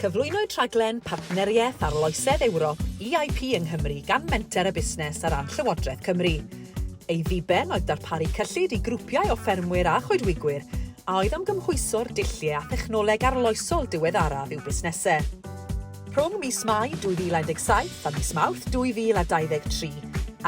Cyflwynwyd rhaglen Partneriaeth Arloesedd Ewrop, EIP, yng Nghymru gan Menter a Busnes ar ran Llywodraeth Cymru. Ei ddiben oedd darparu cyllid i grwpiau o ffermwyr a choedwigwyr a oedd am gymhwyso'r dulliau a thechnoleg arloesol diweddaraf i'w busnesau. Rhwng mis Mai 2017 a mis Mawrth 2023,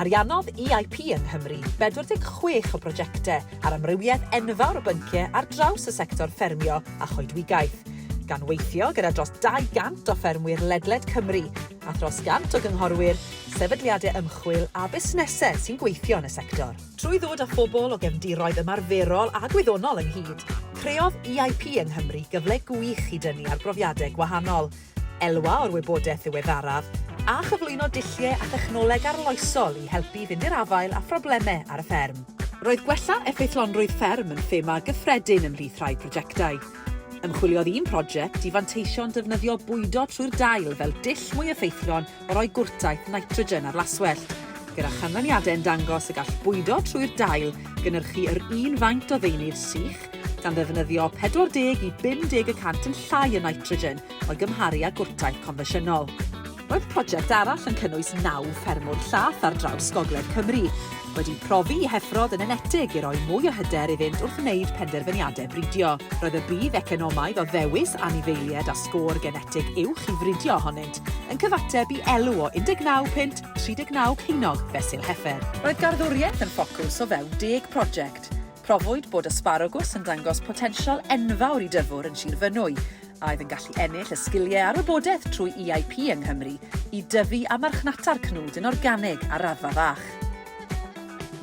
ariannodd EIP yng Nghymru 46 o brojectau ar amrywiaeth enfawr o bynciau ar draws y sector ffermio a choedwigaeth, gan weithio gyda dros 200 o ffermwyr ledled Cymru a thros 100 o gynghorwyr, sefydliadau ymchwil a busnesau sy'n gweithio yn y sector. Trwy ddod â phobl o gefndiroedd ymarferol a gwyddonol ynghyd, creodd EIP yng Nghymru gyfle gwych i dynnu ar brofiadau gwahanol, elwa o'r wybodaeth ddiweddaraf, a chyflwyno dulliau a thechnoleg arloesol i helpu i fynd i'r afael â phroblemau ar y fferm. Roedd gwella effeithlonrwydd fferm yn thema gyffredin ymhlith rhai prosiectau. Ymchwiliodd un prosiect i fanteision defnyddio bwydo trwy'r dail fel dull mwy effeithlon o roi gwrtaith nitrogen ar laswellt, gyda chanlyniadau'n dangos y gall bwydo trwy'r dail gynhyrchu yr un faint o ddeunydd sych, gan ddefnyddio 40 i 50 y cant yn llai o nitrogen o'i gymharu â gwrtaith confensiynol. Roedd prosiect arall yn cynnwys naw ffermwr llath ar draws gogledd Cymru, wedi profi i heffrod yn enetig i roi mwy o hyder iddynt wrth wneud penderfyniadau bridio. Roedd y budd economaidd o ddewis anifeiliaid â sgôr genetig uwch i fridio ohonynt yn cyfateb i elw o 19 punt 39 ceiniog fesul heffer. Roedd garddwriaeth yn ffocws o fewn deg prosiect. Profwyd bod asbaragws yn dangos potensial enfawr i dyfwr yn Sir Fynwy, a oedd yn gallu ennill y sgiliau a'r wybodaeth trwy EIP yng Nghymru i dyfu a marchnata'r cnwd yn organig ar raddfa fach.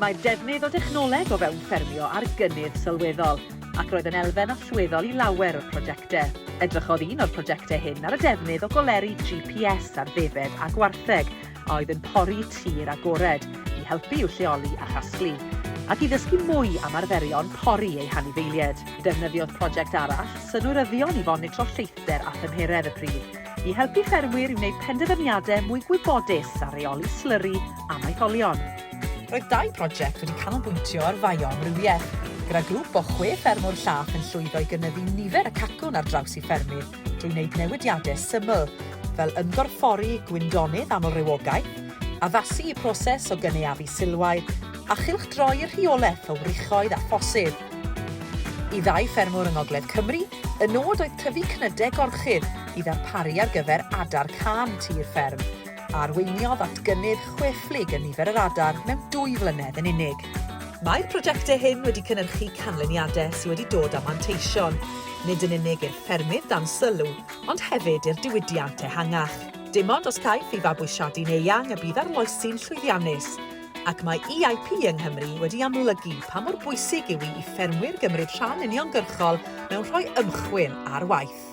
Mae'r defnydd o dechnoleg o fewn ffermio ar gynnydd sylweddol, ac roedd yn elfen allweddol i lawer o'r prosiectau. Edrychodd un o'r prosiectau hyn ar y defnydd o goleri GPS ar ddefed a gwartheg, a oedd yn pori tir agored, i helpu i'w lleoli a chasglu, ac i ddysgu mwy am arferion pori eu hanifeiliaid. Defnyddiodd prosiect arall synwyryddion i fonitro lleithder a thymheredd y pridd, i helpu ffermwyr i wneud penderfyniadau mwy gwybodus ar reoli slyri a maetholion. Roedd dau brosiect wedi canolbwyntio ar fioamrywiaeth, gyda grŵp o chwe ffermwr llath yn llwyddo i gynyddu nifer y cacwn ar draws eu ffermydd drwy wneud newidiadau syml, fel ymgorffori gwyndonnydd amlrywogaeth, addasu i proses o gynaeafu silwair, a chylchdroi'r rheolaeth o wrychoedd a ffosydd. I ddau ffermwr yng Ngogledd Cymru, y nod oedd tyfu cnydau gorchudd i ddarparu ar gyfer adar cân tir fferm, a arweiniodd at gynnydd chweflig yn nifer yr adar mewn dwy flynedd yn unig. Mae'r prosiectau hyn wedi cynhyrchu canlyniadau sydd wedi dod â manteision, nid yn unig i'r ffermydd dan sylw, ond hefyd i'r diwydiant ehangach. Dim ond os caiff ei fabwysiadu'n eang y bydd arloesi'n llwyddiannus, ac mae EIP yng Nghymru wedi amlygu pa mor bwysig yw hi i ffermwyr gymryd rhan uniongyrchol mewn rhoi ymchwil ar waith.